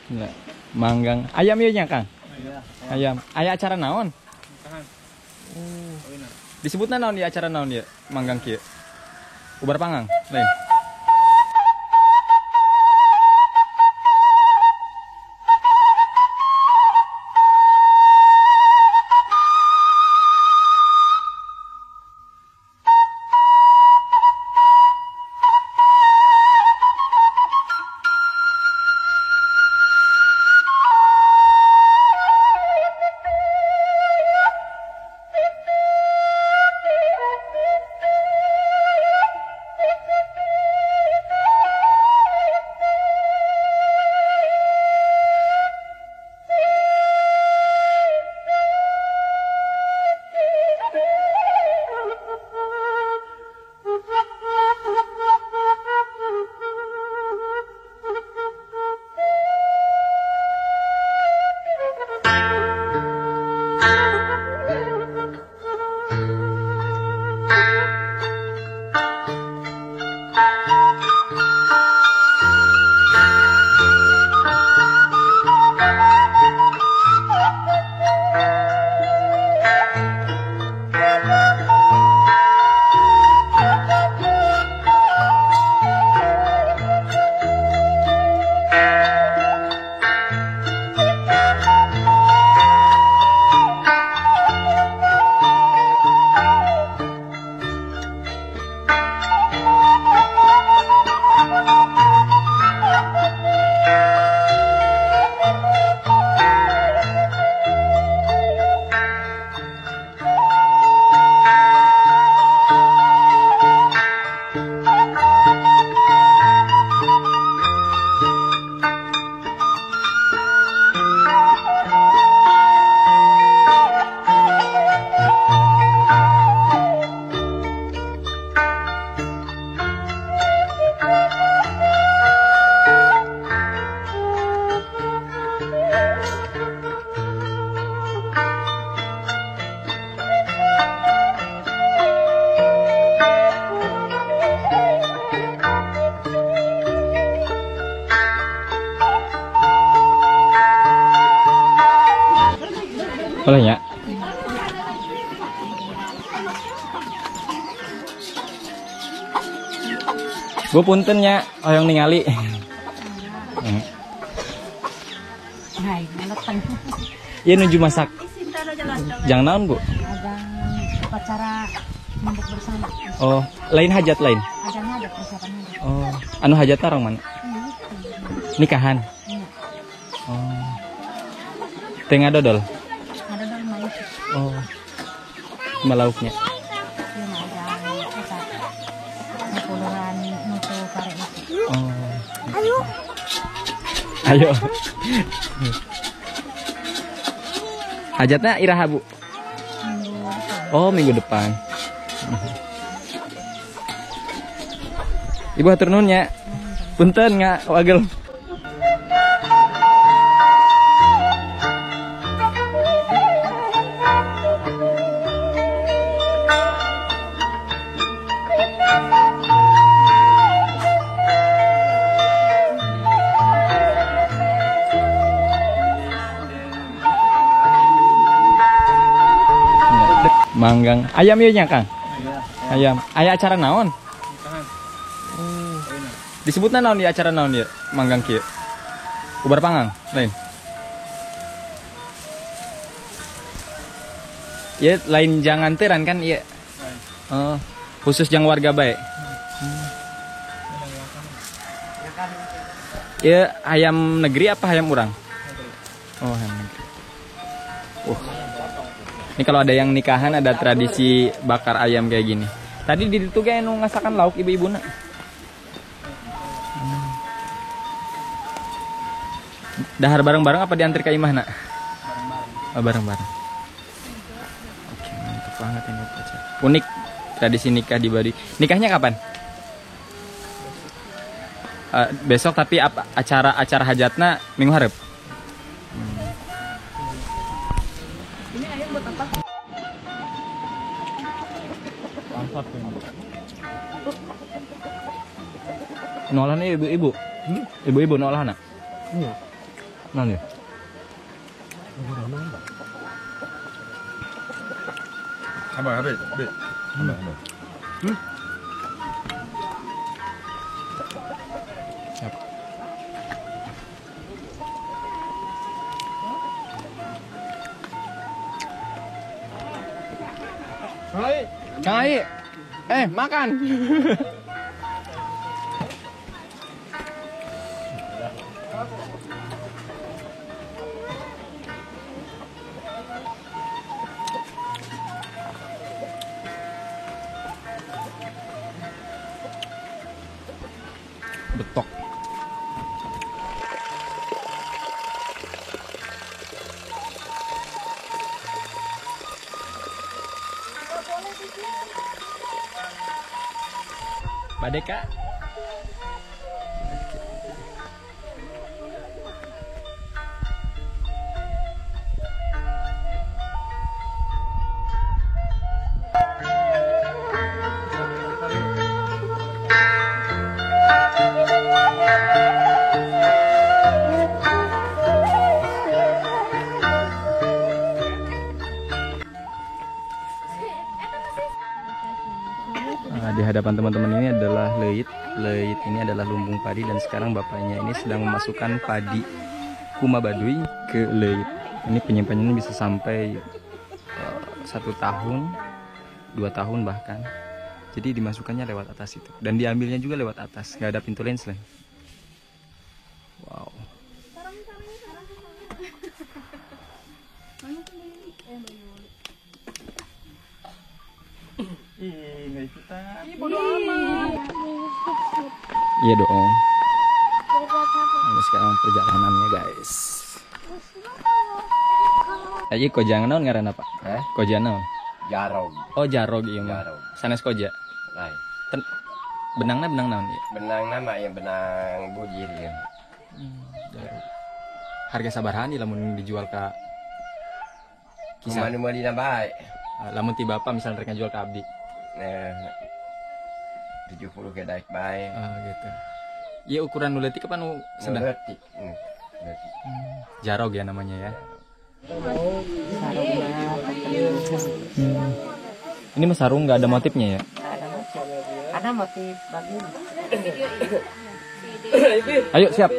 Gila. Manggang. Ayam ieu nya, Kang? Ayam. Aya acara naon? Oh. Disebutna naon di acara naon ieu? Manggang kieu. Ubar panggang, lain. Boleh ya? Gue punten nya, hoyong ningali. Iya nuju masak. Jangan naon, Bu? Upacara mabuk bersama. Oh, lain hajat lain? Hajatnya ada persiapan hajat. Oh, anu hajat orang mana? Nikahan. Oh. Tengah dodol. Oh, malauknya. Oh. Ayo. Ayo. Hajatnya iraha, Bu? Oh, minggu depan. Ibu hatur nuhun nya. Punten nggak wagel. Manggang. Ayam ieu nya, Kang? Ayam. Aya acara naon? Oh. Disebutna naon di acara naon ieu? Manggang kieu. Ubar panggang, lain. Ieu lain jangan teran kan ieu. Oh, khusus jang warga bae. Ieu ayam negeri apa ayam urang? Oh, ayam negeri. Ini kalau ada yang nikahan ada tradisi bakar ayam kayak gini. Tadi di ditu ge nu ngasakan lauk ibu-ibuna. Dahar bareng-bareng apa diantar ke imahna? Bareng-bareng. Oh, bareng-bareng. Oke, mantap banget ini upacara. Unik tradisi nikah di Baduy. Nikahnya kapan? Besok tapi apa, acara hajatna minggu hareup. Ini ayam buat apa? Mantap ini. Nolahnya ibu-ibu. Ibu-ibu nolahna? Iya. Nah ya. Habis. Siap. Hai. Kai. Makan. Betok. Badeka. Di hadapan teman-teman ini adalah leuit. Leuit ini adalah lumbung padi dan sekarang bapaknya ini sedang memasukkan padi Kuma Baduy ke leuit. Ini penyimpanannya bisa sampai 1 tahun, 2 tahun bahkan. Jadi dimasukkannya lewat atas itu dan diambilnya juga lewat atas, nggak ada pintu lain selain. Wow. Iya dong. Ini sekarang perjalanannya guys. Aji koja naon ngaranna Pak? Koja naon? Jarog. Oh jarog ieu mah. Sanes koja. Lain. Benangna benang naon ieu? Benangna mah ya benang bujir ieu. Jarog. Harga sabaraha nih lamun dijual ka kisah? Kumaha nu meulina bae. Lamun ti bapak misalnya rek ngajual ka abdi. Nah, 70 ke daek bae. Oh gitu. Iya ukuran nu leutik apa nu sedang? Leutik. Jarog ya namanya ya. Ini mas sarung nggak ada motifnya ya? Ada motif. Ada motif bagus. Ayo siap.